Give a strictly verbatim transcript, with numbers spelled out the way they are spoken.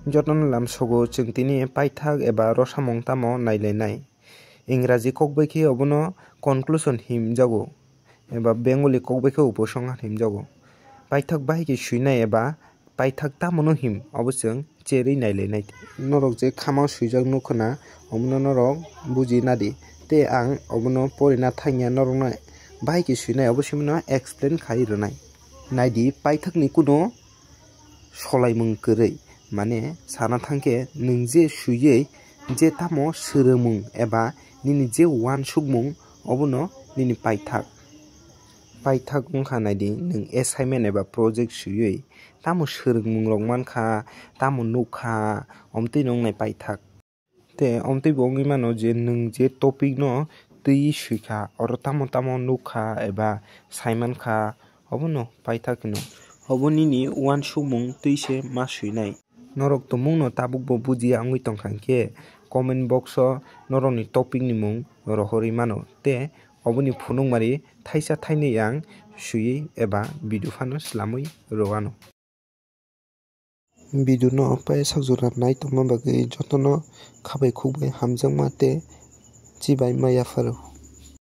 Jotono lamsogo chwng tini paithak eba rosamung tamo nailainai. Ingraji kok bai khe obono conclusion himjago, eba Bengali kok bai khe uposonghar himjago. Paithak bahai khe swinai eba paithak tamono him, obo chwng cherwi nailainai. Norok je khama swijak nukho na, omono norok buji nadi. Tei ang obono porina thangya norokno bahai khe swinai, obo simi no explain khai rwnai. Naidi, paithakni kuno solaimung kwrwi, mane sana thangkhe nwng je swiwi je tamo swrwngmung eba nini je uansukmung, obono nini paithak. Paithak wngkha naidi, nwng assignment eba project swiwi tamo swrwngmung rok mankha, tamo nukha, omtwi nwngnai paithak. Te omtwi bo wngwi mano je nwng je topic no twi swikha, oro tamo tamo nukha eba saimankha, obono paithak hino. Obo nini uansukmung twi se ma swinai. Norok tumungno tabukbo bujiya wngwi tongkha hinkhe comment box o norokni topic ni mung rohorwi mano, te oboni phunukmari thaisa thainwi ang swiwi eba video phano swlamwi rwano. Video no paisa jora nai tongma bagwi jotono khabai khukbai hamjakma tei chibai ma yapharo.